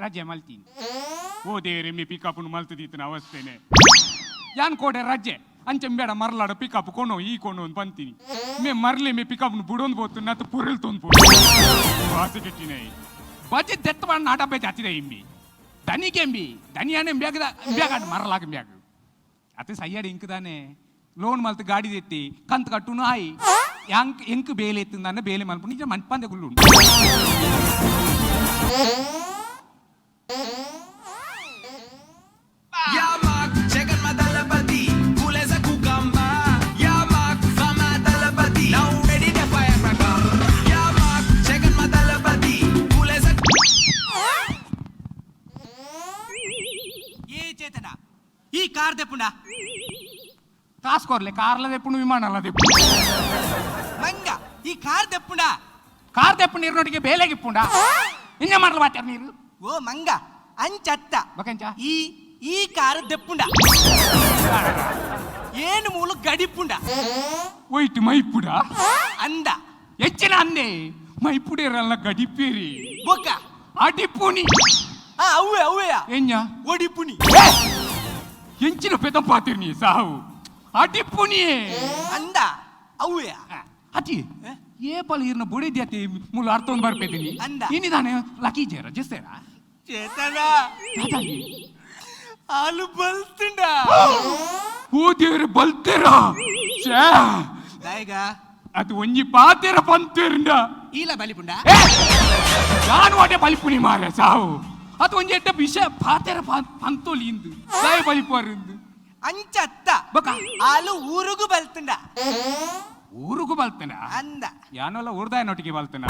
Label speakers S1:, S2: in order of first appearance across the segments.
S1: ರಜೆ ಮಲ್ತೀನಿ. ಓ ದೇವರೇ, ಮಿ ಪಿಕಪ್ ಮಲ್ತದೀತನ ಅವಸ್ಥೆನೆ. ಯಾನ್ ಕೋಡೆ ರಜೆ ಅಂಚೆ ಬೇಡ ಮರ್ಲಾಡ ಪಿಕಪ್ ಕೊನೋ ಈ ಕೊನೋ ಅಂತ ಬಂತೀನಿ. ಮೇ ಮರ್ಲಿ ಮೇ ಪಿಕಪ್ ಬುಡೊಂದು ಪೋತು ನತ್ತು ಪುರಿಲ್ ತೊಂದು ಪೋ ವಾಸ ಕೆಟ್ಟಿನ ಬಜೆ ದೆತ್ತ ಮಾಡಿ ನಾಟ ಬೇ ಜಾತಿದೆ ಇಂಬಿ ದನಿಗೆಂಬಿ ದನಿಯಾನೆ ಬ್ಯಾಗದ ಬ್ಯಾಗ ಮರಲಾಗ ಬ್ಯಾಗ ಅತ್ತೆ ಸಯ್ಯಾಡಿ ಇಂಕದಾನೆ ಲೋನ್ ಮಲ್ತು ಗಾಡಿ తెತ್ತಿ ಕಂತು ಕಟ್ಟುನು ಆಯಿ ಯಾಂಕ್ ಎಂಕ್ ಬೇಲೆ ಎತ್ತಿಂದಾನೆ ಬೇಲೆ ಮಲ್ಪು ನಿಜ ಮನ್ಪಂದೆ ಗುಲ್ಲು.
S2: Yamak, chegan madalapati, cool as a cucumber. Yamak, fama dalapati, now ready the fire cracker. Yamak, chegan madalapati, cool as a
S3: ఏ చేతన ఈ కార్ దెప్పుండా?
S1: కాసుకోర్లే కార్ల తెప్పుడు విమానాల తెప్పు.
S3: మంగ ఈ కార్ దెప్పుండా?
S1: ಕಾರ್ ತೆಪ್ಪು ನೀರಿನೊಟ್ಟಿಗೆ ಬೇಲೆಗೆ ಇಪ್ಪುಂಡ ಇಂಜ ಮಾಡಲು ಬಾತ್ಯಾರ ನೀರು.
S3: ఓ మంగ అంచత్త.
S1: ಬಕಂಚ.
S3: ఈ ఈ కారు దెప్పుండా ఏను మూలు గడిపుండా?
S1: ಒಯ್ಟು ಮೈಪುಡ.
S3: అంద.
S1: ಹೆಚ್ಚಿನ ಅಂದೆ ಮೈಪುಡೇರಲ್ಲ ಗಡಿಪೇರಿ.
S3: బొక్క.
S1: ಅಡಿಪುನಿ.
S3: ఆ అవ్వే అవ్వే.
S1: ಎಂಜ?
S3: ఒడిపుని.
S1: ಎಂಚಿನ ಪೆದ ಪಾತಿರ್ ನೀ ಸಾವು ಅಡಿಪುನಿ.
S3: అంద అవ్వే.
S1: ಅತಿ ಏ ಪಲ್ ಇರ್ನ ಬುಡಿದ್ಯಾತಿ ಮುಲ್ಲ ಅರ್ಥೊಂದು ಬರ್ಪೇತೀನಿ.
S3: ಅಂದ.
S1: ಇನ್ನಿದಾನೆ ಲಕ್ಕಿ ಜೇರ ಜಸ್ತೇರಾ.
S3: చేతన ఆలు బల్తుండా.
S1: ಓ ದೇವ್ರೆ ಬಲ್ತೇರಾ ಛೇ.
S3: దాయిగా?
S1: ಅದು ಒಂಜಿ ಪಾತೇರ ಪಂತೇರಿಂದ.
S3: ఈలా బలిపుండా?
S1: ನಾನು ವಾಟೆ ಬಲಿಪುನಿ ಮಾರ ಸಾವು ಅದು ಒಂಜಿ ಎಡ್ಡ ವಿಷ ಪಾತೇರ ಪಂತೋಲಿ ಇಂದು ಸಾಯ ಬಲಿಪುವರಿಂದು.
S3: అంచత్త.
S1: ಬೊಕ?
S3: ఆలు ఊరుగు బల్తుండా.
S1: ಊರುಗು ಬಲ್ತನ?
S3: అంద.
S1: ಯಾನೋಲ ಊರ್ದಾಯನೊಟ್ಟಿಗೆ ಬಲ್ತನ.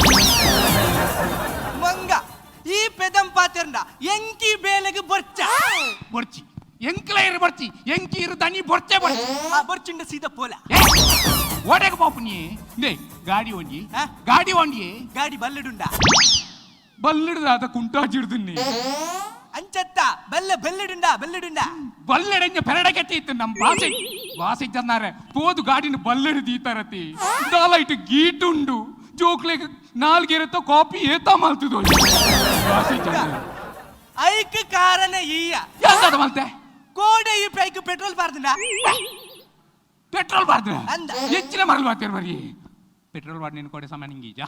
S3: మంగ ఈ పెదం పాతిరండా ఎంకి బేలకి బొర్చ.
S1: ಬೊರ್ಚಿ ಎಂಕ್ಲ ಇರು ಬೊರ್ಚಿ ಎಂಕಿ ಇರು ದನಿ ಬೊರ್ಚೆ ಬೊರ್ಚಿ.
S3: ఆ బొర్చుండ సీద పోలా.
S1: ಏ, ಓಡೆಗೆ ಪಾಪುನಿ ನೇ ಗಾಡಿ ಒಂಜಿ.
S3: ಆ?
S1: ಗಾಡಿ ಒಂಜಿ.
S3: గాడి బల్లెడుండా.
S1: ಬಲ್ಲಿಡ್ದ ಆತ ಕುಂಟಾಜಿಡ್ದನ್ನಿ.
S3: అంచత్త బల్ల బెల్లెడుండా బెల్లెడుండా.
S1: ಬಲ್ಲೆಡೆಂಜ ಪೆರಡಕೆತ್ತಿ ಇತ್ತು ನಮ್ಮ ಭಾಷೆ ಭಾಷೆ ಚನ್ನಾರೆ ಪೋದು ಗಾಡಿನ ಬಲ್ಲೆಡು ದೀತಾರತಿ ದಾಲ ಇಟ್ಟು ಗೀಟುಂಡು ಜೋಕ್ಲೆಗ್ ನಾಲ್ಗೆರತ್ತ ಕಾಪಿ ಏತಾ ಮಲ್ತದು ಭಾಷೆ ಚನ್ನಾರೆ.
S3: ఐక్ కారణ ఈయ.
S1: ಎಂತದ ಮಲ್ತೆ?
S3: కోడ ఈ పైకి పెట్రోల్ పారుతుండా.
S1: ಪೆಟ್ರೋಲ್ ಬಾರ್ದು.
S3: ಅಂದ.
S1: ಹೆಚ್ಚಿನ ಮರಲ್ ಬಾತೀರ್ ಬರೀ ಪೆಟ್ರೋಲ್ ಬಾರ್ದು ನಿನ್ ಕೊಡೆ ಸಾಮಾನ್ ಹಿಂಗೀಜ.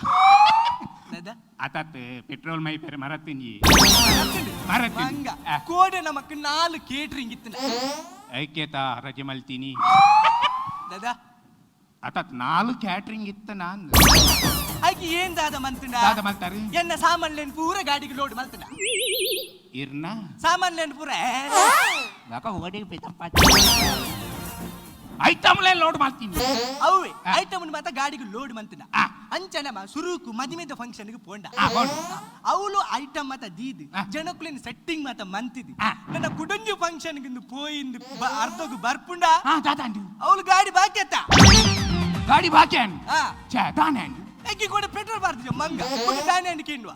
S3: లేదా?
S1: ಆತಾತ್ ಪೆಟ್ರೋಲ್ ಮೈ ಪೆರೆ ಮರತ್ತಿಂಜಿ ಮರತ್ತಿಂಜಿ.
S3: మంగ కోడ నమకు నాలుగు కేటరింగ్ ఇత్తున్నా.
S1: ಐಕೇತ ರಜೆ ಮಲ್ತೀನಿ.
S3: దాదా?
S1: ಆತಾತ್ ನಾಲ್ಕು ಕ್ಯಾಟ್ರಿಂಗ್ ಇತ್ತ ನಾನು.
S3: ఐకి ఏం దాదా మంతుండా?
S1: ದಾದ ಮಲ್ತಾರೆ.
S3: ఎన్న సామాన్లేని పూర గాడికి లోడ్ మల్తుండా.
S1: ಇರ್ನ
S3: సామాన్లేని పూర.
S1: ಯಾಕ ಓಡಿ ಐಟಮ್ಲೇ ಲೋಡ್ ಮಾಡ್ತೀನಿ.
S3: ಅವೆ
S1: ಆ.
S3: ಐಟಮ್ ಮಾತ ಗಾಡಿಗೆ ಲೋಡ್ ಮಂತನ.
S1: ಆ.
S3: ಅಂಚನಮ ಸುರುಕು ಮದಿಮೆದ ಫಂಕ್ಷನ್ ಗೆ ಪೋಂಡ.
S1: ಆ, ಪೋಂಡು.
S3: ಅವಳು ಐಟಮ್ ಮಾತ ದೀದ್
S1: ಆ.
S3: ಜನಕುಲಿನ ಸೆಟ್ಟಿಂಗ್ ಮಾತ ಮಂತಿದಿ.
S1: ಆ.
S3: ನನ್ನ ಕುಡಂಜು ಫಂಕ್ಷನ್ ಗಿಂದು ಪೋಯಿಂದು ಅರ್ಧಗು ಬರ್ಪುಂಡ.
S1: ಹಾ ದಾದಾಂಡು.
S3: ಅವಳು ಗಾಡಿ ಬಾಕಿ ಅತ್ತ.
S1: ಗಾಡಿ ಬಾಕಿ ಅಂಡ್
S3: ಆ.
S1: ಛೇ ದಾನೆ ಅಂಡ್.
S3: ಎಕ್ಕಿ ಕೂಡ ಪೆಟ್ರೋಲ್ ಬಾರ್ದಿಜ ಮಂಗ ಬೊಕ್ಕ ದಾನೆ ಅಂಡ್ ಕಿಂಡ್ವ.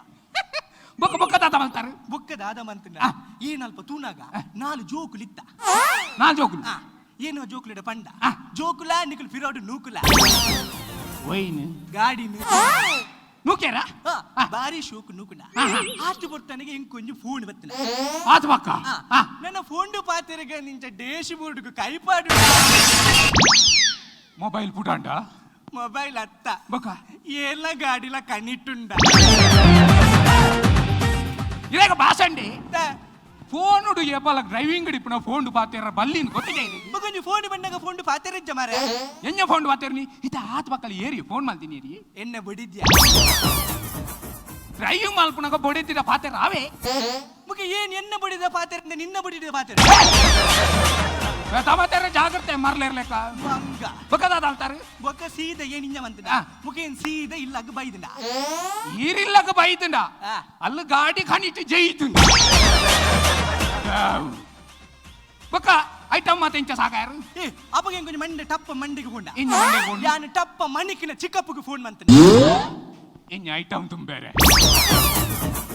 S1: ಬೊಕ್ಕ ಬೊಕ್ಕ ದಾದ ಮಲ್ತಾರೆ.
S3: ಬೊಕ್ಕ ದಾದ ಮಂತನ.
S1: ಆ.
S3: ಏನಲ್ಪ ತೂನಾಗ ನಾಲು ಜೋಕುಲಿತ್ತ.
S1: ನಾಲ್ ಜೋಕುಲು.
S3: ಆ, ಏನೋ ಜೋಕುಲಿಡ ಪಂಡ.
S1: ಆ.
S3: ಜೋಕುಲ ನಿಕುಲು ಫಿರೋಡು ನೂಕುಲ.
S1: ಒಯ್ನ್.
S3: ಗಾಡಿನ.
S1: ನೂಕೇರ.
S3: ಆ, ಬಾರಿ ಶೋಕು ನೂಕುಂಡ.
S1: ಆ, ಆ.
S3: ಆತು ಬರ್ತನಿಗೆ ಇಂಕೊಂಜು ಫೋನ್ ಬತ್ತನ.
S1: ಆತು ಬಕ್ಕ.
S3: ಆ, ನನ್ನ ಫೋನ್ ಪಾತಿರಗ ನಿಂಚ ಡೇಶ್ ಬೋರ್ಡ್గు ಕೈಪಾಡು.
S1: ಮೊಬೈಲ್ ಪುಟಾಂಡ.
S3: ಮೊಬೈಲ್ ಅತ್ತ.
S1: ಬೊಕ್ಕ?
S3: ಏಲ ಗಾಡಿಲ ಕಣ್ಣಿಟ್ಟುಂಡ.
S1: ಇದಾಗ ಭಾಷಂಡಿ ಫೋನುಡು ಏಪಲ ಡ್ರೈವಿಂಗ್ ಇಪ್ಪನ ಫೋನ್ ಪಾತೇರ ಬಲ್ಲಿನ ಗೊತ್ತಿದೆ.
S3: ಮಗೊಂಜು ಫೋನ್ ಬಂದಾಗ ಫೋನ್ ಪಾತಿರಜ್ಜ ಮಾರೆ.
S1: ಎಂಜ ಫೋನ್ ಪಾತೇರ್ನಿ ಇತ ಆತ್ ಬಕ್ಕಲಿ ಏರಿ ಫೋನ್ ಮಲ್ತೀನಿ ಏರಿ.
S3: ಎನ್ನ ಬಡಿದ್ಯಾ?
S1: ಡ್ರೈವಿಂಗ್ ಮಲ್ಪುನಾಗ ಬಡಿತಿದ ಪಾತೇರ ಅವೇ.
S3: ಮುಗ ಏನ್ ಎನ್ನ ಬಡಿದ ಪಾತಿರ ನಿನ್ನ ಬಡಿದ ಪಾತಿರ?
S1: ತಮತೇರ ಜಾಗ್ರತೆ ಮರ್ಲೇರ್ಲೆಕ್ಕ.
S3: ಮಂಗ.
S1: ಬೊಕ್ಕದಾದ ಅಂತಾರೆ.
S3: ಬೊಕ್ಕ ಸೀದ ಏನ್ ಇಂಜ ಮಂತನ.
S1: ಆ.
S3: ಮುಖ ಏನ್ ಸೀದ ಇಲ್ಲಗ್ ಬೈದಂಡ.
S1: ಈರಿಲ್ಲಕ ಬೈತುಂಡ.
S3: ಆ.
S1: ಅಲ್ಲ ಗಾಡಿ ಖಣಿಟ್ಟು ಜೈತುಂಡ ಬೊಕ್ಕ ಐಟಮ್ ಮಾತ ಇಂಚ ಸಾಕಾಯರು.
S3: ಏ ಅಪ್ಪಗೆ కొంచెం ಮಂಡೆ ಟಪ್ಪ ಮಂಡಿಗೆ ಪೋಂಡ.
S1: ಇಂಜ ಮಂಡೆಗ್ ಪೋಂಡ.
S3: ಯಾನ್ ಟಪ್ಪ ಮಣಿಕಿನ ಚಿಕ್ಕಪ್ಪಗೆ ಫೋನ್ ಮಂತನ.
S1: ಇಂಜ ಐಟಮ್ ತುಂಬೇರೆ.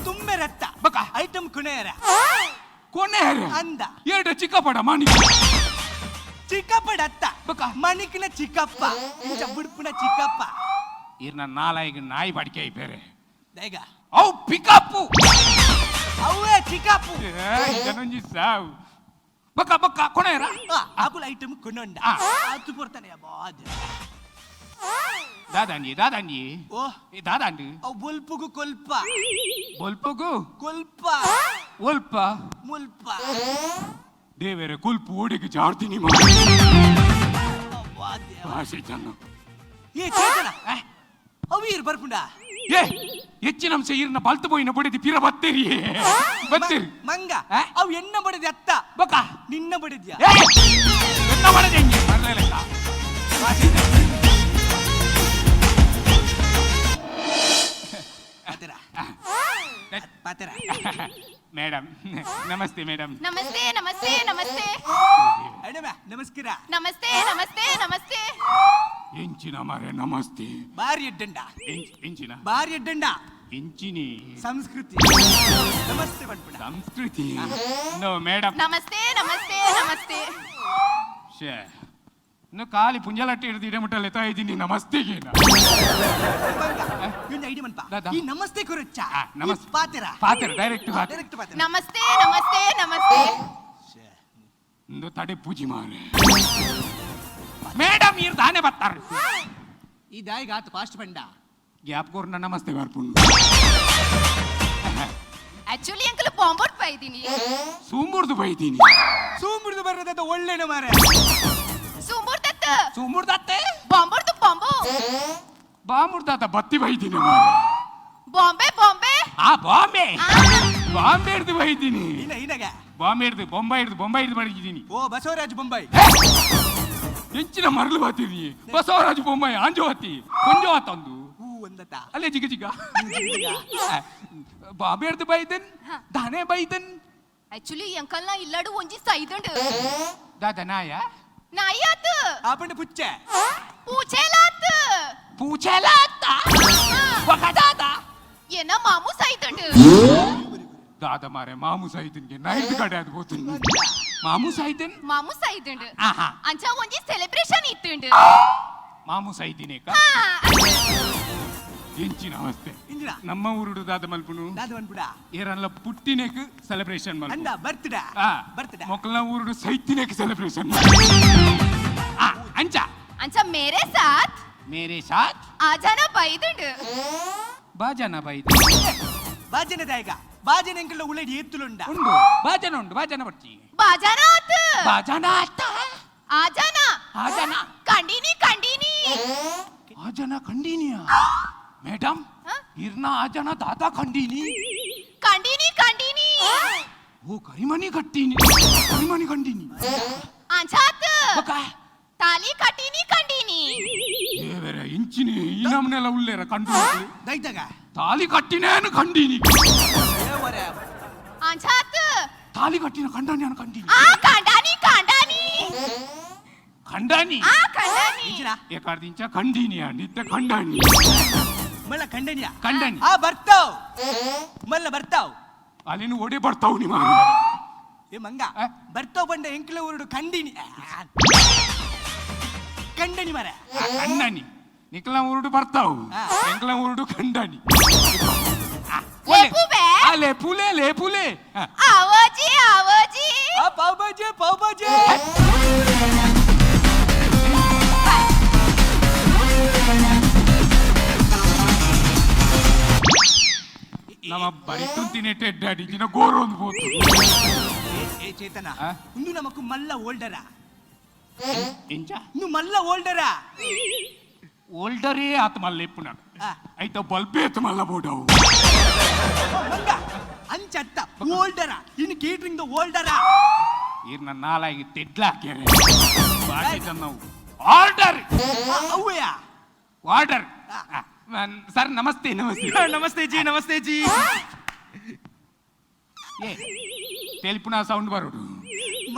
S3: ತುಂಬೆ ರತ್ತ.
S1: ಬೊಕ್ಕ?
S3: ಐಟಮ್ ಕುಣೇರ.
S1: ಕೊನೆ.
S3: ಅಂದ.
S1: ಎರಡು ಚಿಕ್ಕಪಡ ಮಾಣಿ.
S3: ಚಿಕ್ಕಪ್ಪಡ ಅತ್ತ.
S1: ಬೊಕ್ಕ?
S3: ಮಣಿಕಿನ ಚಿಕ್ಕಪ್ಪ ಇಂಚ ಬುಡ್ಪುನ ಚಿಕ್ಕಪ್ಪ.
S1: ಇರ್ನ ನಾಲಾಯಿಗೆ ನಾಯಿ ಬಡಿಕೆ ಬೇರೆ.
S3: ಬೇಗ.
S1: ಅವು ಪಿಕಪ್ಪು.
S3: ಅವೇ ಚಿಕಾಪು.
S1: ಜನೊಂಜಿ ಸಾವು ಬಕ್ಕ ಬಕ್ಕ ಕೊಣೇರ.
S3: ಆಕುಲ ಐಟಮ್ ಕೊನೊಂಡ.
S1: ಆ.
S3: ಆತು ಪೊರ್ತಾನೆ ಬಾದ್.
S1: ದಾದಾಂಜಿ ದಾದಾಂಜಿ.
S3: ಓ.
S1: ಈ ದಾದಾಂಡು.
S3: ಅವು ಬೊಲ್ಪುಗು ಕೊಲ್ಪ.
S1: ಬೊಲ್ಪುಗು
S3: ಕೊಲ್ಪ.
S1: ಒಲ್ಪ.
S3: ಮುಲ್ಪ.
S1: ದೇವರ ಕುಲ್ಪು ಓಡಿಗೆ ಜಾಡ್ತೀನಿ.
S3: ಅವ್ವಾ ದೇವ.
S1: ಭಾಷೆ ಜನ.
S3: ಏ ಚೇತನ, ಅವು ಈರ್ ಬರ್ಪುಂಡ.
S1: ಏ ಹೆಚ್ಚಿನ ಅಂಶ ಈರ್ನ ಬಲ್ತು ಪೋಯಿನ ಬಡಿದಿ ಪಿರ ಬತ್ತೀರಿ ಬತ್ತೀರಿ.
S3: ಮಂಗ.
S1: ಆ?
S3: ಅವು ಎನ್ನ ಬಡದಿ ಅತ್ತ.
S1: ಬಕ್ಕ.
S3: ನಿನ್ನ ಬಡದ್ಯಾ?
S1: ಏ ಎನ್ನ ಬಡದೆ ಹೆಂಗೆ ಮರ್ಲೇಲಕ್ಕ ಭಾಷೆ ಜನ.
S3: ಪಾತೆರ ಪಾತೆರ.
S1: ಮೇಡಮ್, ನಮಸ್ತೆ ಮೇಡಮ್.
S4: ನಮಸ್ತೆ ನಮಸ್ತೆ ನಮಸ್ತೆ.
S3: ಅಣ್ಣಮ್ಮ, ನಮಸ್ಕಾರ.
S4: ನಮಸ್ತೆ ನಮಸ್ತೆ ನಮಸ್ತೆ.
S1: ಎಂಚಿನ ಮಾರೆ ನಮಸ್ತೆ?
S3: ಬಾರಿ ಎಡ್ಡಂಡ.
S1: ಎಂಚಿನ?
S3: ಬಾರಿ ಎಡ್ಡಂಡ.
S1: ಎಂಚಿನಿ?
S3: ಸಂಸ್ಕೃತಿ ನಮಸ್ತೆ ಪನ್ಪುಂಡ.
S1: ಸಂಸ್ಕೃತಿ ನೋ ಮೇಡಮ್.
S4: ನಮಸ್ತೆ ನಮಸ್ತೆ ನಮಸ್ತೆ.
S1: ಶೇ, ಇನ್ನು ಖಾಲಿ ಪುಂಜಲಟ್ಟೆ ಹಿಡಿದು ಇಡೆ ಮುಟ್ಟಲೆ ಇದ್ದೀನಿ ನಮಸ್ತೆಗೆ.
S3: ಮಂಗ, ಇವ್ನ ಐಡಿ ಮನ್ಪ.
S1: ದಾದಾ.
S3: ಈ ನಮಸ್ತೆ ಕುರುಚ್ಚ.
S1: ಆ, ನಮಸ್ತೆ.
S3: ಪಾತೆರ.
S1: ಪಾತೆರ, ಡೈರೆಕ್ಟ್ ಪಾತೆರ.
S3: ಡೈರೆಕ್ಟ್ ಪಾತೆರ.
S4: ನಮಸ್ತೆ ನಮಸ್ತೆ ನಮಸ್ತೆ.
S1: ಇಂದು ತಡೆ ಪೂಜೆ ಮಾರೆ ಮೇಡಮ್ ಇರ್ ತಾನೇ ಬರ್ತಾರೆ.
S3: ಈ ದಾಯಿಗೆ ಆತು ಫಾಸ್ಟ್ ಬಂಡ.
S1: ಗ್ಯಾಪ್ ಕೋರ್ನ ನಮಸ್ತೆ ಬರ್ಪುಂಡು.
S4: Actually uncle ಬಾಂಬೋಟ್ ಪೈದೀನಿ.
S1: ಸುಮ್ಮುರ್ದು ಬೈತೀನಿ.
S3: ಸೂಂಬುಡ್ದು ಬರೋದ ಒಳ್ಳೆನ ಮಾರೆ.
S4: ಸುಂಬೂರ್ ತತ್ತ.
S1: ಸುಮ್ಮುರ್ದತ್ತೆ.
S4: ಬಾಂಬೋರ್ದು ಬಾಂಬೋ.
S1: ಬಾಮುರ್ದಾತ ಬತ್ತಿ ಬೈತೀನಿ ಮಾರೆ.
S4: Bombay Bombay.
S1: ಆ ಬಾಂಬೆ.
S4: ಆ,
S1: ಬಾಂಬೆ ಹಿಡ್ದು ಬೈತೀನಿ.
S3: ಇನ್ನ ಇನ್ನಾಗ.
S1: ಬಾಂಬೆ ಹಿಡ್ದು ಬೊಂಬೈ ಹಿಡ್ದು ಬೊಂಬೈ ಹಿಡ್ದು ಬಡಗಿದ್ದೀನಿ.
S3: ಓ ಬಸವರಾಜ್ ಬೊಂಬೈ.
S1: ಹೆಂಚಿನ ಮರಳು ಬಾತಿದಿ ಬಸವರಾಜ ಬೊಮ್ಮಾಯಿ ಆಂಜೋ ಹತ್ತಿ ಕೊಂಜೋ ಆತಂದು.
S3: ಹೂ ಒಂದತ.
S1: ಅಲ್ಲೇ ಜಿಗ ಜಿಗ ಬಾಂಬೆ ಹಿಡ್ದು ಬೈದನ್ ದಾನೆ ಬೈದನ್.
S4: ಆಕ್ಚುಲಿ ಅಂಕಲ್ ನಾ ಇಲ್ಲಡು ಒಂಜಿ ಸೈದಂಡು.
S1: ದಾದ ನಾಯ?
S4: ನಾಯಿ ಆತು.
S3: ಆಪಂಡ ಪುಚ್ಚೆ.
S4: ಪೂಚೆಲಾತ್.
S1: ಪೂಜೆಲ ಅತ್ತ ಒಕದಾದ.
S4: ಏನ ಮಾಮು ಸೈದಂಡು.
S1: ದಾದ ಮಾರೆ ಮಾಮು ಸಾಯ್ತನ್ಗೆ ನೈಟ್ ಕಡೆ ಅದು ಗೊತ್ತು ಮಾಮು ಸಾಯ್ತನ್.
S4: ಮಾಮು ಸೈದಂಡು.
S1: ಆಹಾ.
S4: ಅಂಚ ಒಂಜಿ ಸೆಲೆಬ್ರೇಷನ್ ಇತ್ತುಂಡು.
S1: ಮಾಮು ಸಾಯ್ತೀನಿ.
S4: ಹಾ,
S1: ಎಂಚಿನ ಅವಸ್ಥೆ.
S3: ಇಂಜಿನ.
S1: ನಮ್ಮ ಊರುಡು ದಾದ ಮಲ್ಪುನು?
S3: ದಾದ ಮನ್ಪುಡ?
S1: ಏರಲ್ಲ ಪುಟ್ಟಿನೇಕ್ ಸೆಲೆಬ್ರೇಷನ್
S3: ಅಂದ
S1: ಮಲ್ಪ.
S3: ಬರ್ತ್ಡ.
S1: ಆ,
S3: ಬರ್ತ್ಡ.
S1: ಮೊಕ್ಕಲ್ನ ಊರುಡು ಸೈತಿನೇಕ್ ಸೆಲೆಬ್ರೇಷನ್ ಅಂಚ.
S4: ಅಂಚ ಮೇರೆ ಸಾಥ್.
S1: ಮೇರೆ ಸಾಥ್.
S4: ಆಜಾನ ಬೈದಂಡು.
S1: ಬಾಜನ ಬೈದ.
S3: ಬಾಜನ ದಾಯಗ ಬಾಜನ ಎಂಕಲ್ನ ಉಳ್ಳಡಿ ಎತ್ತುಲುಂಡ.
S1: ಉಂಡು ಬಾಜನ ಉಂಡು ಬಾಜನ ಬರ್ಚಿ.
S4: ಬಾಜಾನ ಆತ್.
S1: ಬಾಜನ ಅತ್ತ.
S4: ಆಜಾನ.
S1: ಆಜಾನ.
S4: ಕಂಡಿನಿ ಕಂಡಿನಿ.
S1: ಆಜನ ಕಂಡೀನಿಯಾ ಮೇಡಮ್?
S4: ಹ?
S1: ಇರ್ನ ಆಜನ ದಾದಾ ಕಂಡೀನಿ?
S4: ಕಂಡಿನಿ ಕಂಡಿನಿ.
S1: ಓ ಕರಿಮಣಿ ಕಟ್ಟೀನಿ ಕರಿಮಣಿ ಕಂಡೀನಿ.
S4: ಅಂಚಾತ್.
S1: ಬಕ.
S4: ತಾಲಿ ಕಟ್ಟಿನಿ ಕಂಡಿನಿ.
S1: ದೇವರ ಇಂಚಿನಿ ಈ ನಮ್ನೆಲ್ಲ ಉಲ್ಲೇರ ಕಂಡು.
S3: ದೈತಾಗ.
S1: ತಾಲಿ ಕಟ್ಟಿನೇನು ಕಂಡೀನಿ.
S3: ಒರೆ.
S4: ಅಂಚಾತ್.
S1: ತಾಲಿ ಕಟ್ಟಿನ ಕಂಡಾನಿ ಕಂಡೀನಿ.
S4: ಆ ಕಂಡಾನಿ ಕಂಡಾನಿ.
S1: ಕಂಡಾನಿ.
S4: ಆ ಕಂಡಾನಿ.
S3: ಇಂಜಿನ.
S1: ಏಕಾರ್ದಿಂಚ ಕಂಡೀನಿಯ ನಿತ್ಯ ಕಂಡಾನಿ.
S3: ಮಲ್ಲ ಕಂಡನಿಯ.
S1: ಕಂಡನಿ.
S3: ಆ ಬರ್ತಾವ್ ಮಲ್ಲ ಬರ್ತಾವ್.
S1: ಅಲ್ಲಿನ ಓಡಿ ಬರ್ತಾವ್ ನಿಮ್ಮ.
S3: ಏ ಮಂಗ.
S1: ಆ?
S3: ಬರ್ತಾವ್ ಬಂಡ ಎಂಕಲ ಊರುಡು ಕಂಡಿನಿ ಕಂಡನಿ ಮರ.
S1: ಕಂಡಾನಿ ನಿಕ್ಲ ಊರುಡು ಬರ್ತಾವ್.
S3: ಆ.
S1: ಎಂಕ್ಲ ಊರುಡು ಕಂಡಾನಿ.
S4: ಲೇಪುವೆ.
S1: ಆ ಲೇಪುಲೆ ಲೇಪುಲೆ ಆ.
S4: ಆವಜಿ ಆವಜಿ.
S3: ಆ ಪಾವ್ ಬಾಜೆ ಪಾವ್ ಬಾಜೆ.
S1: ನಮ್ಮ ಬರಿತು ತಿನ್ನಿಟ್ಟೆ ಡ್ಯಾಡಿ ಗೋರು ಒಂದು ಬೋತು.
S3: ಏ ಏ ಚೇತನ.
S1: ಆ?
S3: ಇಂದು ನಮಕ್ ಮಲ್ಲ ಓಲ್ಡರ.
S1: ಎಂಚ?
S3: ಇನ್ನು ಮಲ್ಲ ಓಲ್ಡರ.
S1: ಓಲ್ಡರೇ ಆತ ಮಲ್ಲ ಇಪ್ಪು ನಾನು.
S3: ಆ.
S1: ಐತ ಬಲ್ಪೇ ಆತ ಮಲ್ಲ ಬೋಡವು.
S3: ಮಂಗ ಅಂಚತ್ತ ಓಲ್ಡರ ಇನ್ನು ಕೇಟ್ರಿಂಗ್ ಓಲ್ಡರ.
S1: ಇರ್ ನನ್ನ ನಾಲಾಗಿ ತೆಡ್ಲ ಹಾಕ್ಯಾರೆ ಬಾಕಿ ನಾವು ಆರ್ಡರ್.
S3: ಅವ್ವೆಯ.
S1: ಆರ್ಡರ್ ಸರ್, ನಮಸ್ತೆ ನಮಸ್ತೆ.
S5: ನಮಸ್ತೆ ಜಿ, ನಮಸ್ತೆ ಜಿ.
S1: ಏ ತೆಲ್ಪುನ ಸೌಂಡ್ ಬರೋಡು.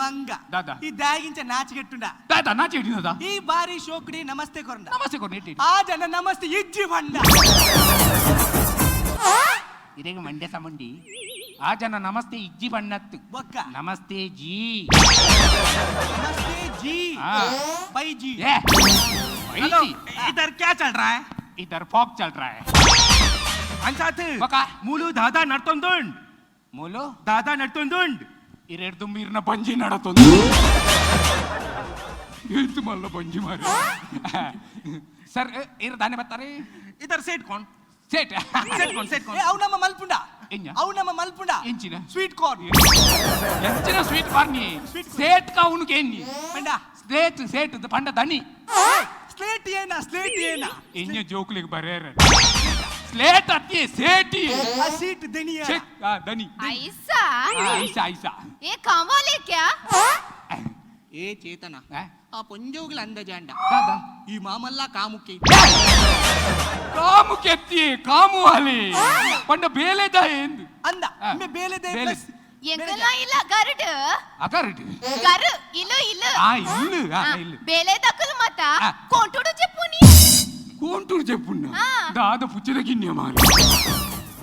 S3: ಮಂಗ.
S1: ದಾದಾ.
S3: ಈ ದಾಗಿಂಚ ನಾಚಿಗೆಟ್ಟುಂಡ.
S1: ದಾದಾ ನಾಚೆ ಹಿಡಿದ.
S3: ಈ ಬಾರಿ ಶೋಕಡಿ ನಮಸ್ತೆ ಕೊರಂಡ.
S1: ನಮಸ್ತೆ ಕೊಡು ಇಟ್ಟಿ.
S3: ಆ ಜನ ನಮಸ್ತೆ ಇಜ್ಜಿ ಬಂಡ.
S1: ಇದೇಗ ಮಂಡ್ಯ ಸಮುಂಡಿ ಆ ಜನ ನಮಸ್ತೆ ಇಜ್ಜಿ ಬಣ್ಣತ್ತು.
S3: ಬೊಕ್ಕ.
S1: ನಮಸ್ತೆ ಜಿ.
S3: ನಮಸ್ತೆ ಜಿ.
S1: ಆ.
S3: ಬೈ ಜಿ.
S1: ಏ
S5: हेलो
S1: भाई जी,
S5: इधर क्या चल रहा है?
S1: इधर फॉक चल रहा है.
S5: ಅಂಚಾತ್.
S1: ಬಕ.
S5: ಮೂಲು ದಾದಾ ನಡ್ತೊಂದುಂಡ್.
S1: ಮೂಲು
S5: ದಾದಾ ನಡ್ತೊಂದುಂಡ್.
S1: ಇರೆಡ್ ದುಂಬು ಇರ್ನ ಬಂಜಿ ನಡತೊಂದು ಏತ್ ಮಲ್ಲ ಬಂಜಿ ಮಾರಿ. ಸರ್, ಇರ್ ದಾನೆ ಬರ್ತಾರೆ?
S5: ಇದರ್ ಸೇಟ್ ಕಾನ್.
S1: ಸೇಟ್.
S5: ಸೇಟ್ ಕಾನ್, ಸೇಟ್ ಕಾನ್.
S3: ಏ, ಅವು ನಮ್ಮ ಮಲ್ಪುಂಡ.
S1: ಎಂಜ?
S3: ಅವು ನಮ್ಮ ಮಲ್ಪುಂಡ.
S1: ಎಂಚಿನ?
S3: Sweet corn.
S1: ಎಂಚಿನ ಸ್ವೀಟ್ ಕಾರ್ನಿ? ಸೇಟ್ ಕಾವುನು ಕೇನ್ನಿ.
S3: ಪಂಡ?
S1: ಸೇಟ್, ಸೇಟ್ ಪಂಡ ದಣಿ.
S3: ಸ್ಲೇಟ್ ಏನ, ಸ್ಲೇಟ್ ಏನ?
S1: ಎಂಜ ಜೋಕ್ಲಿಗೆ ಬರೇರ ಸ್ಲೇಟ್ ಅತ್ತಿ ಸೇಟಿ.
S3: ಆ ಸೀಟ್ ದಣಿಯ.
S1: ಚೆಕ್ ಆ ದಣಿ.
S4: ऐसा?
S1: ಐಸಾ, ಐಸಾ.
S4: ये काम वाले क्या?
S3: ಏ ಚೇತನ.
S1: ಆ?
S3: ಆ ಪೊಂಜೋಗ್ಲ ಅಂದಜಾಂಡ.
S1: ದಾದಾ?
S3: ಈ ಮಾಮಲ್ಲ ಕಾಮುಕಿ.
S1: ಕಾಮು ಕೆತ್ತಿ ಕಾಮು ಅಲಿ ಪಂಡ ಬೇಲೆದ ಎಂದು
S3: ಅಂದ.
S1: ಆ.
S3: ಇಮ್ಮೆ ಬೇಲೆದೆ.
S1: ಬೇಲೆ.
S3: ಪ್ಲಸ್.
S4: ಎಂಕಲ್ಲ ಇಲ್ಲ ಗರುಡು.
S1: ಅಕರಟಿ.
S4: ಗರು ಇಲ್ಲು ಇಲ್ಲು.
S1: ಆ ಇಲ್ಲು, ಆ ಇಲ್ಲು.
S4: ಬೇಲೆ ದಕ್ಕಲು ಮತ.
S1: ಆ.
S4: కొంటుడు చెప్పుని.
S1: కోంటూరు చెప్పున్నా.
S4: ఆ.
S1: దాద పుచ్చిన గిన్నె మారి.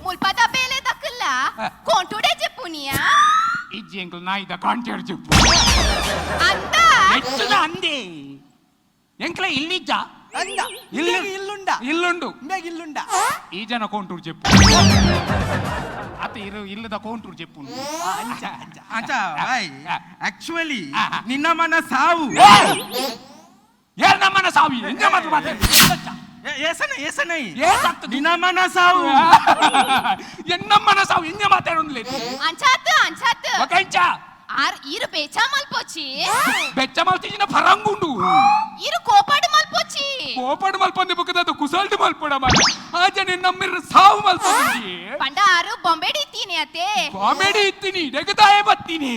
S4: ముల్పద ಬೇಲೆ ದಕ್ಕಲ್ಲ.
S1: ಆ.
S4: కొంటుడే చెప్పునియా.
S1: ఇజ్జి ఎంకులు నాయిద కాంటాడు చెప్పు.
S4: అంత.
S1: ఎచ్చున అంది ఎంకల ఇల్లిజ్జా.
S3: ಅಂದ.
S1: ಇಲ್ಲು.
S3: ಇಲ್ಲು ಇಲ್ಲುಂಡ.
S1: ఇల్లుండు.
S3: ಇಮ್ಮೆಗ್ ಇಲ್ಲುಂಡ.
S1: ఈ జన కోంటూరు చెప్పు అత ఇరు ఇల్లుద కోంటూరు చెప్పు.
S3: ಆ, ಅಂಚ ಅಂಚ.
S5: ಅಚ್ಚಾ ಬಾಯ್,
S1: ಆ.
S5: ಆಕ್ಚುಲಿ
S1: ಆ.
S5: ನಿನ್ನ ಮನ ಸಾವು.
S1: ఏ నమ్మన సావి ఎంజ మాటలు మాట్లాడు.
S5: ಏಸನ ಏಸನೈ.
S1: ఏ సత్తు?
S5: ನಿನ್ನ ಮನ ಸಾವು.
S1: ఎన్నమ్మన సావు ఎంజ మాట్లాడు.
S4: అంచాత్ అంచాత్.
S1: ఒక ఇంచా.
S4: Are ఇరు బేచా మల్పొచ్చి.
S1: బెచ్చమల్ తీసిన ఫరంగుండు.
S4: ఇరు కోపాడు మల్పొచ్చి.
S1: కోపడు మల్పొంది బుక్కదాత కుసాల్టి మల్పడ మరి ఆజ నిన్న మీరు సావు మల్పొంది.
S4: పండ ఆరు బొంబేడి తిని అతే.
S1: కామెడీ ఇత్తిని డెగతాయే బత్తిని.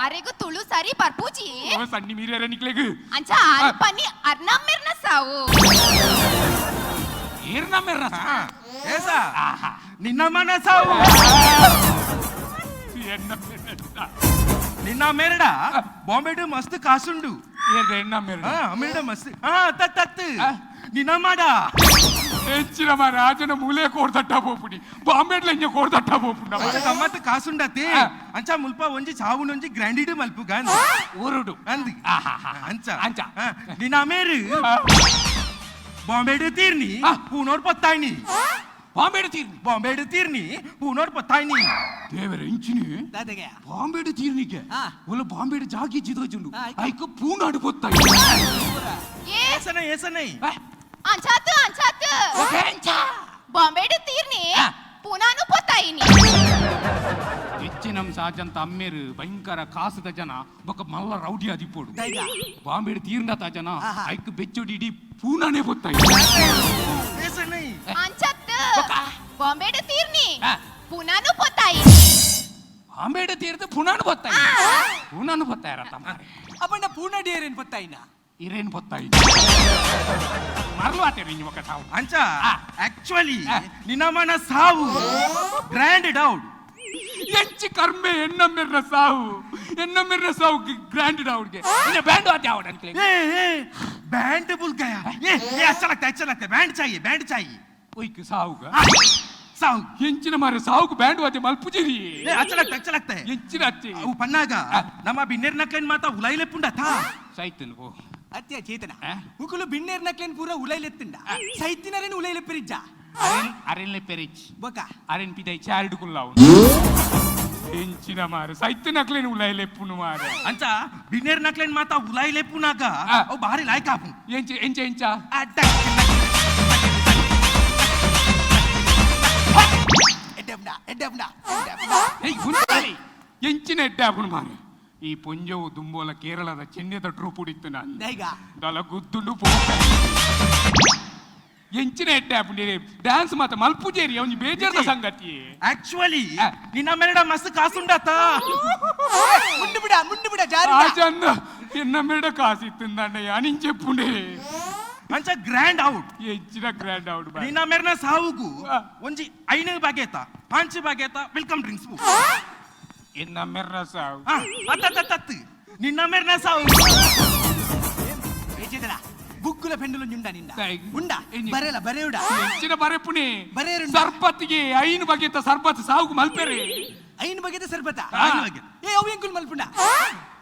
S4: అరెగు తుళు సరి పర్పూచి.
S1: ఓ సన్ని మీరేరా నిక్లేగు.
S4: అంచా ఆరు పని అర్ణం మిర్న సావు.
S1: ఈర్న మిర్ర.
S5: ಏಸಾ ನಿನ್ನ ಮನ ಸಾವು.
S1: ఎన్న మిర్ర?
S5: ನಿನ್ನ ಮೇರಡ ಬಾಂಬೆಡು ಮಸ್ತ್ ಕಾಸುಂಡು.
S1: ఎన్న మిర్ర?
S5: ಆ ಮೇರಡ ಮಸ್ತ್ ಆ ತತ್ ತತ್.
S1: ಆ.
S5: ನಿನ್ನ ಮಾಡ.
S1: ఎంచిన మా రాజన మూలే కోడతట్టా పోపుడి బాంబేట్లో ఇంక కోడతట్టా పోపుడా.
S5: ಅಂಚ ಗಮ್ಮತ್ ಕಾಸುಂಡತಿ.
S1: ಆ.
S5: ಅಂಚ ಮುಲ್ಪ ಒಂಜಿ ಚಾವು ನೊಂಜಿ ಗ್ರ್ಯಾಂಡಿಡ್ ಮಲ್ಪು ಗಾಂಧಿ
S1: ఊరుడు.
S5: ಅಂದಿ.
S1: ఆహాహా.
S5: ಅಂಚ.
S1: ಅಂಚ.
S5: ಆ, ನಿನ್ನ ಮೇರು ಬಾಂಬೆಡು ತೀರ್ನಿ.
S1: ಆ.
S5: ಪೂನೋಡ್ ಪತ್ತಾಯ್ನಿ.
S1: బాంబేడు తీర్ని.
S5: ಬಾಂಬೆಡು ತೀರ್ನಿ ಪೂನೋಡ್ ಪತ್ತಾಯ್ನಿ.
S1: దేవర ఇంచిని.
S3: ದಾದಗೆ.
S1: బాంబేడు తీర్నికే.
S3: ఆ.
S1: వాళ్ళ బాంబేడు జాకి జిదోజుండు.
S3: ఆ,
S1: ఐకు పూనాడు పోతాయి.
S4: ఏ
S5: ಏಸನೈ ಏಸನೈ.
S4: అంచాత్ అంచాత్. బొంబేడు తీర్ని.
S1: ఆ.
S4: పునాను పోతాయిని.
S1: ఇచ్చినం సాజంత అమ్మేరు భయంకర కాసుద జన ఒక మల్ల రౌడీ అదిపోడు.
S3: దైగ.
S1: బాంబేడు తీర్న జన.
S3: ఆహా.
S1: ఐకు బెచ్చుడి ఇడి పూనానే పోతాయి.
S5: ಏಸನೈ.
S4: అంచత్ బొంబేడు తీర్ని.
S1: ఆ.
S4: పునాను పోతాయి.
S1: బాంబేడు తీరితే పునాను పోతాయి, పూనాను పోతాయి రా తమ్మ.
S3: ಅಪ್ಪಂಡ ಪೂರ್ಣ ಡಿಯರ್ ಏನ್ ಪತ್ತಾಯಿನ?
S1: ఇరేన్ పోతాయి మరలు అతేరు ఇంక ఒక సావు.
S5: ಅಂಚ.
S1: ಆ.
S5: ಆಕ್ಚುಲಿ
S1: ಆ.
S5: ನಿನ್ನ ಮನ ಸಾವು ಗ್ರ್ಯಾಂಡ್ ಡೌಡ್.
S1: ಎಂಚಿ ಕರ್ಮೆ ಎನ್ನ ಮಿರ್ರ ಸಾವು, ಎನ್ನ ಮಿರ್ರ ಸಾವು ಗ್ರ್ಯಾಂಡ್ ಅವ್ರಿಗೆ ಇನ್ನ ಬ್ಯಾಂಡ್ ಆತೆ ಅವಡಂಕ್ಲೆ.
S5: ए ए बैंड भूल गया। ये ये अच्छा लगता है, अच्छा लगता है। बैंड चाहिए, बैंड चाहिए.
S1: ಒಯ್ಕು ಸಾವುಗ.
S5: हाँ, साउ.
S1: ಎಂಚಿನ ಮಾರೆ ಸಾವುకు ಬ್ಯಾಂಡ್ ವಾತೆ ಮಲ್ಪುಜಿರಿ.
S5: ए अच्छा लगता है, अच्छा लगता है.
S1: ಎಂಚಿನ ಅಚ್ಚಿ.
S5: ಅವು ಪನ್ನಾಗ.
S1: ಆ.
S5: ನಮ್ಮ ಬಿನ್ನೇರ್ ನಕ್ಲೇನ್ ಮಾತಾ ಉಲೈಲೆಪ್ಪುಂಡ ತಾ.
S1: ಸೈತನು ಪೋ.
S3: ಅತ್ಯ ಚೇತನ.
S1: ಆ?
S3: ಉಕುಲು ಬಿನ್ನೇರ್ ನಕ್ಲೇನ್ ಪೂರ ಉಲೈಲೆತ್ತುಂಡ, ಸೈತಿನರೇನು ಉಲೈಲೆಪ್ಪರಿಜ್ಜ.
S1: ಅರೆನ್ ಅರೆನ್ಲೆ ಪೆರಿಚ್.
S3: ಬೊಕ?
S1: ಅರೆನ್ ಪಿದೈ ಚಾರ್ಡ್ ಕುಲ್ಲಾವು ಎಂಚಿನ ಮಾರೆ ಸೈತನಕ್ಲೇನು ಉಲೈಲೆಪ್ಪುನು ಮಾರೆ.
S5: ಅಂಚ ಬಿನ್ನೇರ್ ನಕ್ಲೇನ್ ಮಾತಾ ಉಲೈಲೆಪ್ಪುನಾಗ
S1: ಆ.
S5: ಅವು ಭಾರಿ ಲಾಯ್ಕ್ ಆಪು.
S1: ಎಂಚ ಎಂಚ ಎಂಚ?
S3: ಎಡ್ಡೆಬ್ಡ ಎಡ್ಡೆಬ್ಡ ಎಡ್ಡೆಬ್ಡ.
S1: ಏಯ್ ಗುಂತಾಲಿ ಎಂಚಿನ ಎಡ್ಡೆ ಮಾರೆ ಈ ಪೊಂಜವು ದುಂಬೋಲ ಕೇರಳದ ಚೆನ್ನೆದ ಟ್ರೂಪ್ ಉಡಿತ್ತು ನಾನು.
S3: ದೈಗ.
S1: ದಲ ಗುದ್ದುಂಡು ಪೋ ಎಂಚಿನ ಎಡ್ಡೆ ಆಪುಂಡು ಡ್ಯಾನ್ಸ್ ಮಾತ ಮಲ್ಪುಜೇರಿ ಅವನಿ ಬೇಜಾರ್ದ ಸಂಗತಿ.
S5: ಆಕ್ಚುಲಿ
S1: ಆ.
S5: ನಿನ್ನ ಮೇರಡ ಮಸ್ತ್ ಕಾಸುಂಡತ.
S3: ಮುಂಡು ಬಿಡ, ಮುಂಡು ಬಿಡ ಜಾರಿ.
S1: ಆಚಂದ ಎನ್ನ ಮೇಡ ಕಾಸಿತ್ತಂದಣ್ಣ ಅನಿನ್ చెప్పుండే.
S5: ಅಂಚ ಗ್ರ್ಯಾಂಡ್ ಔಟ್.
S1: ಎಂಚಿನ ಗ್ರ್ಯಾಂಡ್ ಔಟ್?
S5: ನಿನ್ನ ಮೇರ್ನ ಸಾವುಗು
S1: ಆ.
S5: ಒಂಜಿ ಐನು ಬಾಗೇತ ಪಾಂಚ್ ಬಾಗೇತ welcome drinks.
S1: ಎನ್ನ ಮೆರ್ರ ಸಾವು.
S5: ಅತ್ತ ನಿನ್ನ ಮೇರ್ನ ಸಾವು.
S3: ಏ ಚೇತನ, ಬುಕ್ಕುಲ ಪೆಂಡುಲು ಉಂಡ ನಿಂಡ?
S1: ದೈಗ.
S3: ಉಂಡ.
S1: ಎಂಜಿ.
S3: ಬರೆಲ ಬರೆಯುಡ.
S1: ಎಂಚಿನ ಬರೆಪುಣಿ?
S3: ಬರೆಯರುಂಡ.
S1: ಸರ್ಬತ್ಗೆ ಐನು ಬಗೆತ ಸರ್ಬತ್ ಸಾವುಗು ಮಲ್ಪೆರೆ.
S3: ಐನ್ ಬಗೆದ ಸರ್ಬತ?
S1: ಆ.
S5: ಐನು ಬಗೆತ.
S3: ಏ ಅವು ಎಂಕುಲ್ ಮಲ್ಪುಂಡ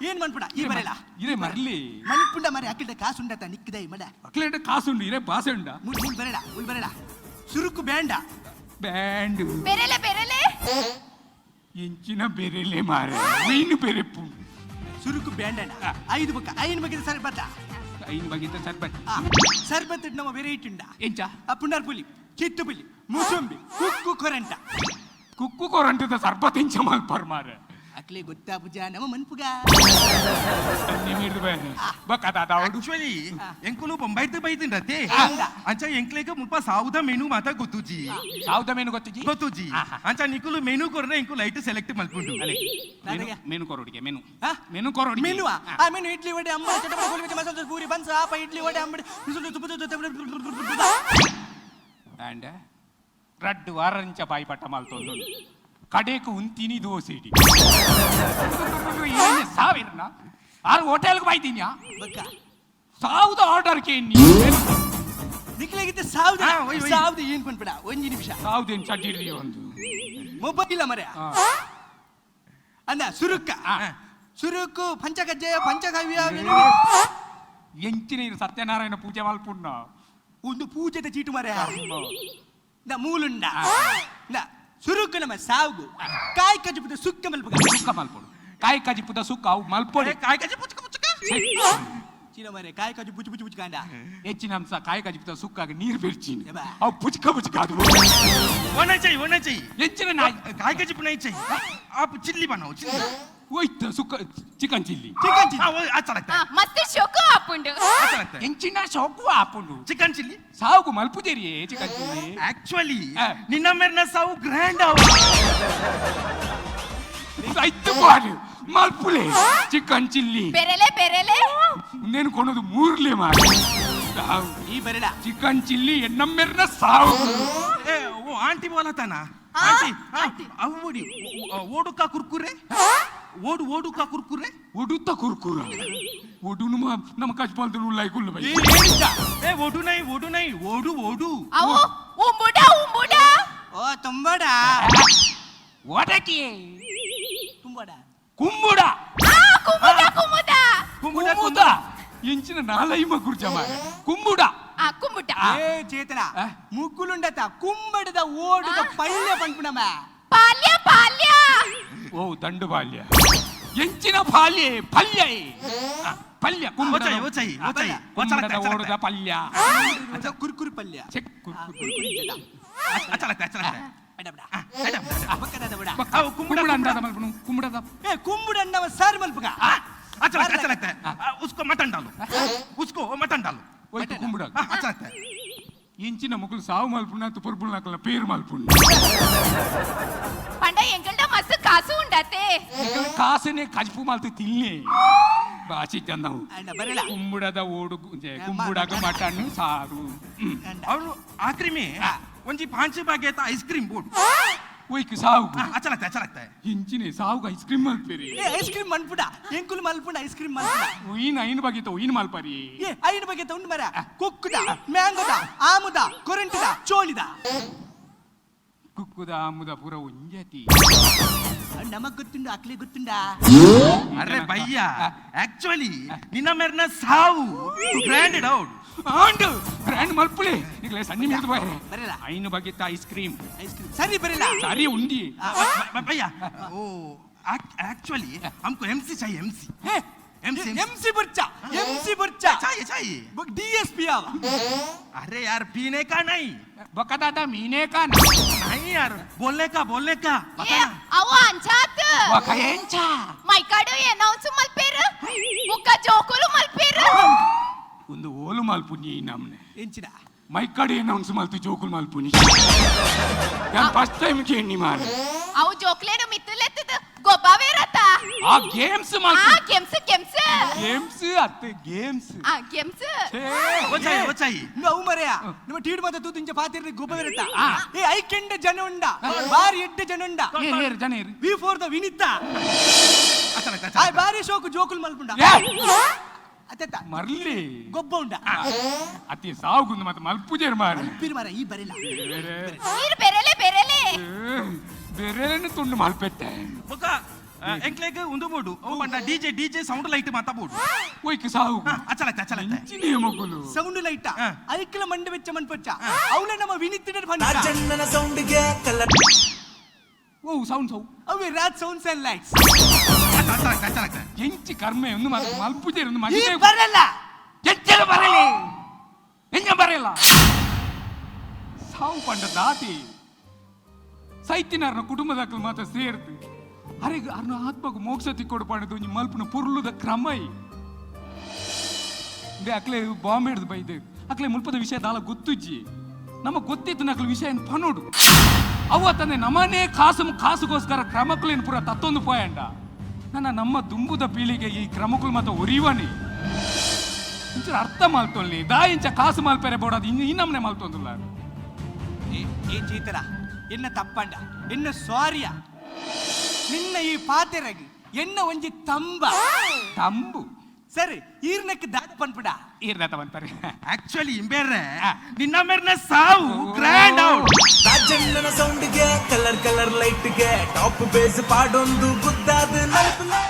S3: ಏನ್ ಮನ್ಪುಂಡ ಈ ಬರೆಲ.
S1: ಇರೇ ಮರ್ಲಿ.
S3: ಮನ್ಪುಂಡ ಮರೆ ಅಕ್ಕಿಲ್ದ ಕಾಸುಂಡತ ನಿಕ್ಕದೈ ಮಡ.
S1: ಅಕ್ಲೇಟ ಕಾಸುಂಡು ಇರೇ ಬಾಸೆ ಉಂಡ.
S3: ಮುಳ್ ಮುಳ್ ಬರೆಡ ಮುಳ್ ಬರೆಡ ಸುರುಕು ಬ್ಯಾಂಡ.
S1: ಬ್ಯಾಂಡ್.
S4: ಬೆರೆಲೆ ಬೆರೆಲೆ.
S1: ಎಂಚಿನ ಬೆರೆಲೆ ಮಾರೆ ಮೀನು ಬೆರೆಪು.
S3: ಸುರುಕು ಬ್ಯಾಂಡಣ್ಣ ಐದು ಬೊಕ್ಕ ಐನ್ ಬಗೆದ ಸರ್ಬತ್ತ.
S1: ಐನ್ ಬಗೆತ ಸರ್ಬತ್.
S3: ಆ, ಸರ್ಬತ್ ನಮ್ಮ ವೆರೈಟಿ ಉಂಡ.
S1: ಎಂಚ?
S3: ಆ ಪುಂಡಾರ್ ಪುಲಿ, ಚಿತ್ತು ಪುಲಿ, ಮುಸುಂಬಿ, ಕುಕ್ಕು ಕೊರಂಟ.
S1: ಕುಕ್ಕು ಕೊರಂಟದ ಸರ್ಬತ್ ಎಂಚ ಮಲ್ಪರ್ ಮಾರೆ?
S3: ಅಕ್ಲೆ ಗೊತ್ತಾ ಪೂಜಾ ನಮ್ಮ ಮನ್ಪುಗ.
S1: ನಿಮಿರ್ದು ಬೇರೆ ಬಕ್ಕ ತಾವಡು.
S5: ಆಕ್ಚುಲಿ ಎಂಕುಲು ಬೊಂಬೈತ್ ಬೈದಿಂಡತೆ.
S3: ಅಂದ.
S5: ಅಂಚ ಎಂಕ್ಲೆಗ್ ಮುಲ್ಪ ಸಾವುದ ಮೆನು ಮಾತ ಗೊತ್ತುಜಿ.
S1: ಸಾವುದ ಮೇನು ಗೊತ್ತುಜಿ.
S5: ಗೊತ್ತುಜಿ.
S1: ಆಹಾ.
S5: ಅಂಚ ನಿಕುಲು ಮೆನು ಕೊರ್ನ ಎಂಕು ಲೈಟ್ ಸೆಲೆಕ್ಟ್ ಮಲ್ಪುಂಡು.
S1: ಅಲೆ.
S3: ದಾದಾಗೆ?
S1: ಮೆನು ಕೊರೋಡಿಗೆ ಮೆನು.
S3: ಆ?
S1: ಮೆನು ಕೊರೋಡಿಗೆ.
S3: ಮೆನು ಆ ಮೆನು ಇಡ್ಲಿ ವಡೆ ಅಂಬಡಿ ಚಟಪಟ ಗೋಲಿ ಮಸಾಲೆ ದೋಸೆ ಪೂರಿ ಬನ್ಸ್ ಆಪ ಇಡ್ಲಿ ವಡೆ ಅಂಬಡಿ ಮಿಸಲು ತುಪ್ಪ ತುಪ್ಪ.
S1: ಅಂಡ ರಡ್ಡು ವಾರಂಚ ಬಾಯಿ ಪಟ್ಟ ಮಲ್ತೊಂದು ಕಡೆಕು ಉಂತಿನಿ ದೋಸೆ ಇಡಿ ಏನು ಸಾವಿರನ ಆರು ಹೋಟೆಲ್ಗೆ ಬಾಯ್ತೀನ್ಯಾ.
S3: ಬಕ್ಕ
S1: ಸಾವುದ ಆರ್ಡರ್ ಕೇನಿ.
S3: ನಿಕ್ಲೆಗಿದ್ದ ಸಾವ್ದ.
S5: ಆ, ಒಯ್, ಒಯ್.
S3: ಸಾವ್ದ ಏನ್ ಪನ್ಪಡ ಒಂಜಿ ನಿಮಿಷ.
S1: ಸಾವುದೇನು ಚಡ್ಡಿ ಒಂದು.
S3: ಮೊಬೈಲ್ ಮರೆ.
S1: ಆ.
S3: ಅಂದ ಸುರುಕ್ಕ.
S1: ಆ.
S3: ಸುರುಕು ಪಂಚಕಜ್ಜಾಯ ಪಂಚಗವ್ಯ.
S1: ಎಂಚಿನ ಇದು ಸತ್ಯನಾರಾಯಣ ಪೂಜೆ ಮಲ್ಪುಣ್ಣ.
S3: ಒಂದು ಪೂಜೆದ ಚೀಟು ಮರೆ ನ ಮೂಲುಂಡ ನ ಸುರುಕು ನಮ್ಮ ಸಾವುಗು ಕಾಯಿ ಕಜ್ಜುಪದ ಸುಕ್ಕ ಮಲ್ಪುಗ.
S1: ಸುಕ್ಕ ಮಲ್ಪೊಡು, ಕಾಯಿ ಕಜಿಪುದ ಸುಕ್ಕ ಅವು ಮಲ್ಪೊಡೆ.
S5: ಕಾಯಿ ಕಾಜಿ ಪುಚಕ ಪುಚಕ.
S3: ಚೀನ ಮರೆ ಕಾಯಿ ಕಜ್ಜು ಬುಚ್ಚು ಬುಚ್ಚು ಬುಚ್ಚು ಕಾಂಡ.
S1: ಹೆಚ್ಚಿನ ಅಂಶ ಕಾಯಿ ಕಜಿಪುದ ಸುಕ್ಕಾಗ ನೀರು ಬೆರ್ಚಿನಿ.
S3: ಎಬಾ.
S1: ಅವು ಪುಚಕ ಪುಚಕ ಅದು.
S5: वो नहीं चाहिए, वो नहीं चाहिए.
S1: ಎಂಚಿನ ನಾಯಿ.
S5: काय का चिप नहीं चाहिए, आप चिल्ली बनाओ, चिल्ली.
S1: ಹೋಯ್ತು sukka chicken chilli.
S3: Chicken chilli.
S5: हाँ, वो अच्छा लगता है.
S4: ಮಸ್ತ್ ಶೋಕು ಆಪುಂಡು.
S5: अच्छा लगता है.
S1: ಎಂಚಿನ ಶೋಕು ಆಪುಂಡು.
S5: Chicken chilli.
S1: ಸಾವುಗು ಮಲ್ಪುಜೇರಿಯೇ ಚಿಕನ್ ಚಿಲ್ಲಿ.
S5: एक्चुअली
S1: हाँ.
S5: निन्ना मेरे ना साउ ग्रैंड आवा.
S1: ಐತು ಬಾರಿ ಮಲ್ಪುಲೆ ಚಿಕನ್ ಚಿಲ್ಲಿ.
S4: ಬೆರೆಲೆ ಬೆರೆಲೆ.
S1: నేను కొనదు మూర్లే మారి.
S3: ಈ ಬರಡ.
S1: ಚಿಕನ್ ಚಿಲ್ಲಿ ಎನ್ನಮ್ಮೆರ್ನ ಸಾವು.
S5: ए वो आंटी बोला था ना.
S4: हाँ,
S5: आंटी हाँ.
S4: आंटी.
S5: अब बोली ओडू का कुरकुरे, ओडू ओडू का कुरकुरे.
S1: ಒಡುತ್ತ ಕುರ್ಕುರ ಒಡುನು ನಮ್ಮ ಕಚ್ಪಾಲ್ದು ಲೈಕುಲ್ಲು ಬೈ.
S5: ए ओडू नहीं, ओडू नहीं, ओडू ओडू.
S4: ಅವು ಉಂಬುಡ ಉಂಬುಡ.
S3: ಓ ತುಂಬಡ.
S1: ಒಡಕಿ.
S3: ತುಂಬಡ.
S1: ಕುಂಬುಡ.
S4: ಆ ಕುಂಬುಡ ಕುಂಬುಡ.
S5: ಕುಂಬುಡ.
S1: ಕುಂಬುದ ಎಂಚಿನ ನಾಲೈಮ ಗುರ್ಜ ಮಾರ ಕುಂಬುಡ.
S4: ಆ ಕುಂಬುಡ.
S3: ಏ ಚೇತನ.
S1: ಆ?
S3: ಮುಕ್ಕುಲುಂಡತ ಕುಂಬಡದ ಓಡುದ ಪಳ್ಳೆ ಪನ್ಪುಣಮ.
S4: ಪಾಲ್ಯ ಪಾಲ್ಯ.
S1: ಓ ದಂಡು ಬಾಲ್ಯ ಎಂಚಿನ ಬಾಲ್ಯ ಪಲ್ಯ ಆ, ಪಲ್ಯ
S5: वो
S1: ಕುಂಬುಡ.
S5: चाहिए, वो चाहिए, वो चाहिए, वो अच्छा लगता है, अच्छा
S1: ಓಡುದ
S5: लगता है.
S1: ಪಲ್ಯ.
S3: ಕುರ್ಕುರು ಪಲ್ಯ.
S1: ಚೆಕ್.
S3: ಆ, ಕುರ್ಕುರು ಇದ್ದದ.
S5: अच्छा लगता है, अच्छा लगता है.
S3: ಅಡ ಬಿಡ.
S5: ಅಡ ಬಿಡ.
S3: ಬಕ್ಕದ ಬಿಡ.
S5: ಅವು ಕುಂಬುಡ,
S1: ಕುಂಬುಡ ಅಂದಾದ ಮಲ್ಪುನು ಕುಂಬುಡದ.
S3: ಏ ಕುಂಬುಡ ನಮ್ಮ ಸಾರ್ ಮಲ್ಪುಗ.
S5: अच्छा लगता है, अच्छा लगता है. उसको मटन डालो, उसको मटन डालो.
S1: ಹೋಯ್ತು ಕುಂಬುಡ.
S5: हाँ, अच्छा लगता है.
S1: ಇಂಚಿನ ಮುಗುಲು ಸಾವು ಮಲ್ಪುಣ ಅಂತ ಪುರ್ಬುಲ್ ನಾಕಲ್ಲ ಪೇರು ಮಲ್ಪುಣ.
S4: ಪಂಡ ಎಂಗಲ್ಡ ಮಸ್ತ್ ಕಾಸು ಉಂಡತೆ.
S1: ಕಾಸನೆ ಕಜ್ಪು ಮಲ್ತು ತಿನ್ನಿ ಬಾಚಿ ಚಂದವು.
S3: ಅಂಡ ಬರಲ್ಲ.
S1: ಕುಂಬುಡದ ಓಡು ಕುಂಬುಡಗ ಮಟನ್ ಸಾರು.
S5: और आखिरी में ಒಂಜಿ ಪಾಂಚ್ ಬಾಗೆ ಐಸ್ ಕ್ರೀಮ್ ಬೋರ್ಡ್.
S1: ಒಯ್ಕು ಸಾವು.
S5: अच्छा लगता है, अच्छा लगता है.
S1: ಇಂಚಿನ ಸಾವುಗ ಐಸ್ ಕ್ರೀಮ್ ಮಲ್ಪೇರಿ.
S3: ಏ ಐಸ್ ಕ್ರೀಮ್ ಮನ್ಪುಡ ಎಂಕುಲು ಮಲ್ಪುಂಡ ಐಸ್ ಕ್ರೀಮ್ ಮಲ್ಪುಡ.
S1: ಉಯಿನ ಐನ್ ಬಗಿತ ಉಯಿನ್ ಮಲ್ಪರಿ.
S3: ಏ ಐನ ಬಗ್ಗೆ ಉಂಡು ಮರ ಕುಕ್ಕುದ ಮ್ಯಾಂಗೋದ ಆಮುದ ಕೊರಂಟದ ಚೋಳಿದ.
S1: ಕುಕ್ಕುದ ಆಮುದ ಪೂರ ಒಂಜತಿ.
S3: ನಮಗ್ ಗೊತ್ತುಂಡು ಅಕ್ಲೆ ಗೊತ್ತುಂಡ.
S5: अरे भैया, एक्चुअली निन्ना मेरे ना साउ ग्रैंडेड आउट.
S1: ಆಂಡು ಗ್ರ್ಯಾಂಡ್ ಮಲ್ಪುಲೆ ನಿಗ್ಲೆ ಸಣ್ಣ ಮಿಲ್ದು ಬಾರೆ.
S3: ಬರಲ್ಲ.
S1: ಐನು ಬಗಿತ ಐಸ್ ಕ್ರೀಮ್.
S3: ಐಸ್ ಕ್ರೀಮ್ ಸರಿ ಬರಲ್ಲ.
S1: ಸರಿ ಉಂಡಿ.
S5: भैया, वो एक्चुअली हमको एमसी चाहिए, एमसी.
S3: ಏ
S5: MC.
S3: M C ಬುರ್ಚ ಎಂ ಸಿ ಬುರ್ಚ.
S5: चाहिए, चाहिए.
S3: ಡಿ ಎಸ್ ಪಿ ಆವ.
S5: अरे यार, पीने का नहीं.
S1: ಬೊಕದಾದ ಮೀನೇ ಕಾನ.
S5: नहीं यार, बोलने का, बोलने का.
S4: ಏ
S5: बताना.
S4: ಅವು ಅಂಚಾತ್.
S1: ಬೊಕ ಎಂಚ?
S4: ಮೈಕಾಡು ಅನೌನ್ಸ್ ಮಲ್ಪೇರು ಬುಕ್ಕ ಜೋಕುಲು ಮಲ್ಪೇರು.
S1: ಒಂದು ಓಲು ಮಲ್ಪುನಿ ನಮ್ನೆ.
S3: ಎಂಚಿನ?
S1: ಮೈಕಡೆ ಅನೌನ್ಸ್ ಮಲ್ತು ಜೋಕುಲ್ ಮಲ್ಪುನಿ ಯಾನ್ ಫಸ್ಟ್ ಟೈಮ್ ಕೇಳಿ ಮಾರೆ.
S4: ಅವು ಜೋಕ್ಲೇನು ಮಿತ್ತುಲೆತ್ತದ ಗೊಬ್ಬವೇರತ.
S1: ಆ ಗೇಮ್ಸ್
S4: ಆ
S1: ಮಲ್ತು.
S4: ಗೆಮ್ಸ್ ಗೆಮ್ಸ್.
S1: ಗೇಮ್ಸ್ ಅತ್ತೆ ಗೇಮ್ಸ್.
S4: ಆ ಗೆಮ್ಸ್.
S5: वो चाहिए, वो चाहिए.
S3: ನಾವು ಮರೆಯ ನಮ್ಮ ಟೀಡ್ ಮಾತ ತೂತು ಇಂಚ ಪಾತಿರ್ಲಿ ಗೊಬ್ಬವಿರತ್ತ.
S1: ಆ.
S3: ಏ ಐಕೆಂಡ ಜನ ಉಂಡ ಬಾರಿ ಎಡ್ಡೆ ಜನ ಉಂಡ.
S1: ಏರ್ ಏರ್ ಜನ ಏರ್.
S3: V for the Vinita.
S5: अच्छा लगता है,
S3: ಆ
S5: अच्छा लगता है.
S3: ಬಾರಿ ಶೋಕು ಜೋಕುಲ್ ಮಲ್ಪುಂಡ.
S1: ಏ!
S3: ಅತ್ತೆತ್ತ.
S1: ಮರ್ಲಿ.
S3: ಗೊಬ್ಬ ಉಂಡ.
S1: ಅತಿ ಸಾವುಗುಂದು ಮತ್ತೆ ಮಲ್ಪುಜೇರ್ ಮಾರೆ.
S3: ಮಲ್ಪಿರ್ ಮಾರ ಈ ಬರಿಲ್ಲ.
S1: ಬೇರೆ.
S4: ನೀರು ಬೆರೆಲೆ ಬೆರೆಲೆ.
S1: ಬೇರೆ ತುಂಡು ಮಲ್ಪೆತ್ತೆ.
S5: ಬೊಕ್ಕ ಎಂಕ್ಲೆಗ್ ಉಂದು ಬೋಡು ಅವು ಪಂಡ ಡಿಜೆ, ಡಿಜೆ ಸೌಂಡ್ ಲೈಟ್ ಮಾತಾ ಬೋಡು.
S1: ಒಯ್ಕ್ ಸಾವು.
S5: अच्छा लगता है, अच्छा लगता है.
S1: ಇಂಚಿನೇ ಮಗುಲು.
S3: Sound light.
S5: ಆ.
S3: ಐಕ್ಲ ಮಂಡ ವೆಚ್ಚ ಮನ್ಪಚ್ಚ ಅವಳ ನಮ್ಮ ವಿನಿತಿಡ ಪಂಡ.
S2: ರಾಜಣ್ಣನ ಸೌಂಡ್ಗೆ ಕಲ್ಲ.
S1: ಓ ಸೌಂಡ್ ಸೌ.
S3: ಅವೇ ರಾಜ್ ಸೌಂಡ್ಸ್ ಅಂಡ್ ಲೈಟ್ಸ್.
S1: ಎಂಚಿ ಕರ್ಮೆ ಒಂದು ಮಲ್ಪುಜೇರು ಒಂದು
S3: ಈ
S1: ಮಗಿತೆ.
S3: ಬರಲ್ಲ.
S1: ಎಂಚಲ ಬರಲಿ, ಎಂಜ ಬರಲ್ಲ. ಸಾವು ಪಂಡ ದಾತಿ ಸೈತಿನಾರ್ನ ಕುಟುಂಬದಾಕಲು ಮಾತ್ರ ಸೇರ್ತು ಅರೆ ಅರ್ನ ಆತ್ಮకు ಮೋಕ್ಷ ತಿಕ್ಕೊಡು ಪಂಡದು ಒಂಜಿ ಮಲ್ಪುನ ಪೊರ್ಲುದ ಕ್ರಮ. ಇಂದೆ ಅಕ್ಲೆ ಬಾಂಬೆ ಹಿಡ್ದು ಬೈದೆ ಅಕ್ಲೆ ಮುಲ್ಪದ ವಿಷಯ ದಾಲ ಗೊತ್ತುಜ್ಜಿ. ನಮ್ಮ ಗೊತ್ತಿತ್ತು ನಕ್ಲು ವಿಷಯ ಪನೋಡು ಅವ್ವ ತಂದೆ ನಮ್ಮನೇ ಕಾಸು ಕಾಸುಗೋಸ್ಕರ ಕ್ರಮಕ್ಕಲೇನು ಪೂರ ತತ್ತೊಂದು ಪೋಯಂಡ. ನನ್ನ ನಮ್ಮ ದುಂಬುದ ಪೀಳಿಗೆ ಈ ಕ್ರಮಕ್ಕಳು ಮಾತ್ರ ಒರಿವನಿ ಇಂಚ ಅರ್ಥ ಮಲ್ತೊಲ್ನಿ ದಾ ಇಂಚ ಕಾಸು ಮಲ್ಪೆರೆ ಬೋಡದು ಇನ್ನು ಈ ನಮ್ಮನೆ ಮಲ್ತೊಂದುಲ್ಲ.
S3: ಏ ಏ ಚೇತನ, ಎನ್ನ ತಪ್ಪಂಡ ಎನ್ನ ಸಾರಿಯ. ನಿನ್ನ ಈ ಪಾತೆರಗಿ ಎನ್ನ ಒಂಜಿ ತಂಬ.
S1: ತಂಬು.
S3: ಸರಿ, ಈರ್ನಕ್ಕೆ ದಾದ ಪನ್ಪುಡ.
S1: ಈರ್ದಾತ ಬಂತಾರೆ.
S5: ಆಕ್ಚುಲಿ ಇಂಬೇರ್ರೆ ನಿನ್ನ ಮೇರ್ನ ಸಾವು ಗ್ರ್ಯಾಂಡ್ ಔಟ್.
S2: ರಾಜಣ್ಣನ ಸೌಂಡ್ಗೆ, ಕಲರ್ ಕಲರ್ ಲೈಟ್ಗೆ, ಟಾಪ್ ಬೇಸ್ ಪಾಡೊಂದು ಗುದ್ದಾದ ನಲ್ಪುಲೆ.